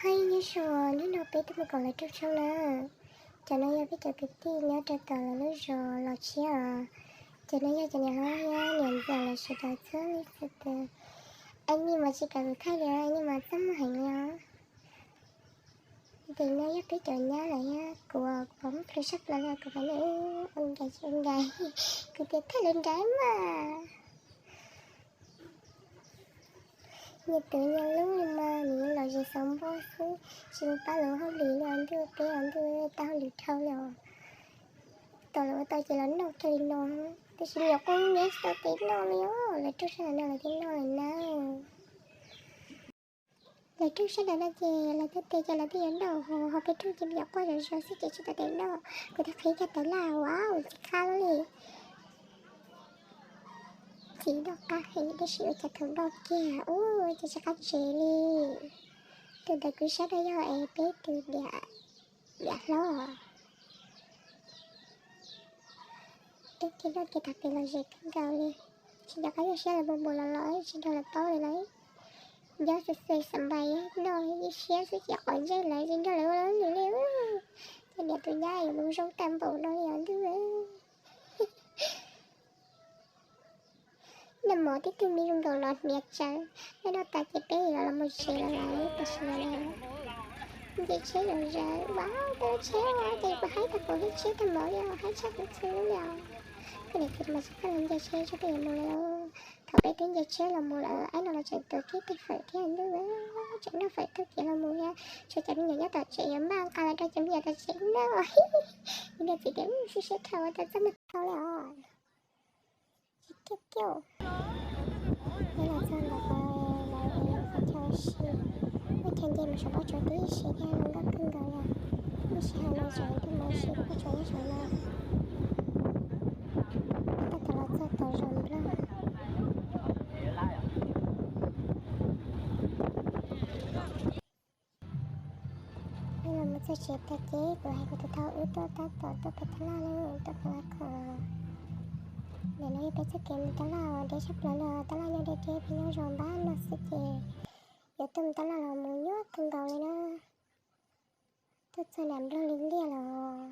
Hais nyob zoo, hnub no peb tuaj mus koom lawv rooj tshoob na. Cov no yog peb cov kwv tij nyob rau tom lawv lub zos los tshiab os. Cov no yog cov niam hlob thiab niam ntxawm lawv sawv daws txhua leej txhua tus. Aib Nij mas tsis kam kuv thaij li, Aib Nij mas txaj muag heev li os. Ntawm no yog peb cov nyab lawm thiab kuv, kuv pom muaj plhws sab plaws li, kuv pom nws ua nkais ua nkais, kuv tias thaij lawv nrab mas. Nyias tus nyias lub li mas nws los zes xauv npoj xwb, tsis mus pab lawv hauj lwm li os ntuj, peb os ntuj tau hauj lwm dhau li os. Tom lawv ua tau ces los noj kiag li no, tab sis nyuam qhuav neb tsis tau tes noj li os, lawv rooj sab ntawm no lawv thiaj noj lawm na. Lawv rooj sab ntawm no ces lawv tej tes ces lawv twb yuav noj, ho peb rooj ces me nyuam quaj zom zaws xwb ces tsis tau tes noj. Kuv thiaj qhib kiag tawv laj, wow, ntxim qab li. Ntxim noj qab heev tab sis ua cas thaum noj kiag ua cas tsis qab ntsev li. Tus ntawm kuv sab no yog es peb tus niam, niam hlob. Ib tug noj kiag tag pem los zes kawg nkaus li. Tsis nco qab nyuaj siab lawv mus mus los los tsis nrog lawv paub li lawm. Nyob xwb xwb xas npais noj ib siab xwb ces qhov ntsej lawv tsis nrog lawv ua lawv li. Ces niam tus nyab yuav mus zoo tag npaum no li os ntuj. Noj mov tib tug me zoo nkaus los hniav tsawv, noj noj tas ces peb los los mus tsev lawm, tam sim no nce tsheb zom zaws, wow, tau tsheb ces kuv haib tag kuv lub tsheb tag npaum li os, haib tshaj kuv txhua lub li os. Koj niam txiv mas tsis pab los nce tsheb tso peb yuav mus lawm. Thaum peb twb nce tsheb los mus lawm, Aib Nij los tseem tuav kiag tej fawm thiab ntuj, tseem noj fawm taug kev los mus thiab, tshuav cov me nyuam nyob tom tsev yuav npaj nqa los rau cov me nyuam tom tsev noj. Niam txiv tias sib siab dhau tau txaj muag tau li os. Tsis kiaj kiaj. Peb los txog ntawm ko lawv ua chaw ua si, muaj chaw nce mus saum pob tsuas tib si thiab zoo nkauj kawg nkaus li. Ib sij hawm no tseem tuaj mus ua si pob tsuas nyob saum no. Tab tom los txog tom zos Nplog. Los mus txog tsev tag ces kuv hais kuv tus thauj wb tuaj tab tom tuaj pem taj laj na, tuaj pem vaj khoom. Ntawm no yog peb txoj kev mus taj laj uas deb tshaj plaws li, taj laj nyob deb deb, peb nyob zos npab no xwb ces yuav tuaj mus taj laj los mus nyuaj kawg nkaus li na. Tuaj txog nram Nplog li liaj los.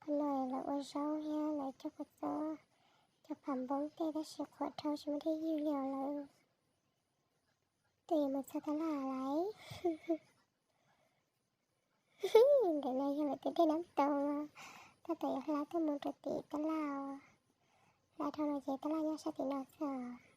Qhov no lawv ua zaub thiab lawv cog kua txob, cog pham npoob tej tab sis qhuav dhau tsis muaj dej ywg li os lawm. Twb yuav mus txog taj laj lawm. Ntawm no yog lawv tus dej Nab Toos, tab tom yuav hla tuaj mus rau tim taj laj. Hla dhau no ces taj laj nyob sab tim no xwb.